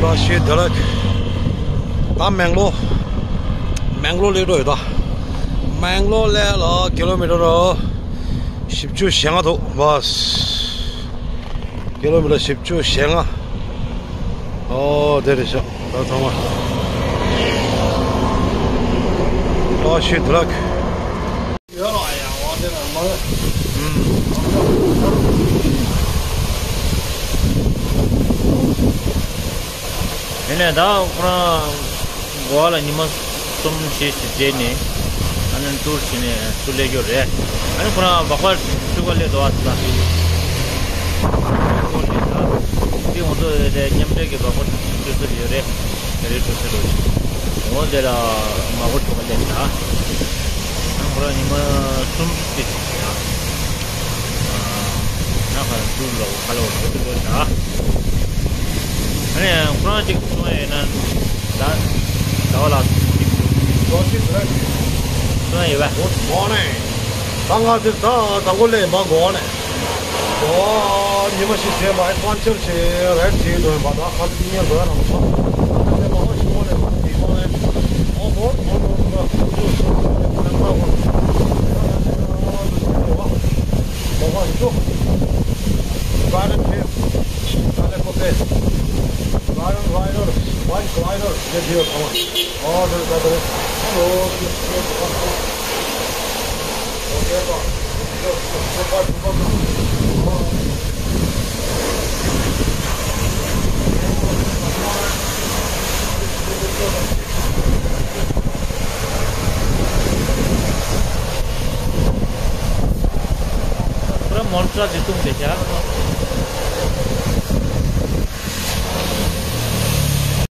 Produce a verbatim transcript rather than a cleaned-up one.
ད་ཤི་དེ་ལ་ད་མེང་ལོ་མེང་ལོ་སླེབས་འགྲོ་ཡོད་ད། མེང་ལོ་སླེབས་ལ་ཀི་ལོ་མི་ཊར་བཞི་བཅུ་ཞེ་ལྔ་འདུག་བ། ཀི་ལོ་མི་ཊར་བཞི་བཅུ་ཞེ་ལྔ། ཨོ་དེ་རེད་ཤག་ད་ཚང་མ། ད་ཤི་དེ་ལ། དེ་ནས་ད་ཁོ་རང་གོ་བ་ལ་ཉི་མ་གསུམ་བཞི་ཞིག་བསྡད་ནས་ཨ་ནི་ཊུར་བྱས་ནས་ཚུར་སླེབས་རྒྱུ་རེད། ཨ་ནི་ཁོ་རང་སྦག་སྦག་ཕྲུ་གུ་སླེབས་འདུག་ཨ་ད། དེ་ང་ཚོ་དེ་མཉམ་འབྲེལ་གྱི་སྦག་སྦག་ཁྲིད་ས་ཡོད་རེད། དེ་རེད་ཁྲིད་ས་རེད། འོ་དེ་ལ་མ་གོ་ཆོག་པ་སླེབས་ཤག་ཨ་ཁོ་རང་ཉི་མ་གསུམ་ཙམ་ཞིག་ཡ། ཨ་ན་ཁ་ཚུར་ལོག་ཁ་ལོག་ལོག་ཏུ་ལོག་ཤག་ཨ་ནི་ཁོ་རང་ཅིག་གསུང་ཡ་ཡིན་ན་ད་ཟླ་བ་ལགས་ཅིག་གསུང་ཡ་ཡོད་པས། Good morning. ད་ང་ཚོ་ད་དང་པོ་ལས་མ་གོ་ནས། ཨོ། ཉི་མ་ཞིག་བྱས་པ་ཨེ་ཐོན་ཆེར་བྱས་རེད་བྱས་འགྲོ་ཡིན་པ་ད་ཁ་ལ་ཏི་ཉན་འགྲོ་ཡ་རང་ཚོ། ཨ་ནི་མ་བ་ཞིག་གོ་ནས་མ་དེ་གོ་ནས། ཨོ་ཧོ་ཧོ་ཧོ་ཧོ། ཁ་ཁ་ཧོ། ཁ་ཁ་ཧོ། ཁ་ཁ་ཧོ། Ballet Hill, Ballet Cope, Lion Riders, White Riders, they do it. Come on. Oh, there's that. Hello. Okay, go. ཁོ་རང་མོན་ཊ་ཇི་ཏུང་དེ་ཤ།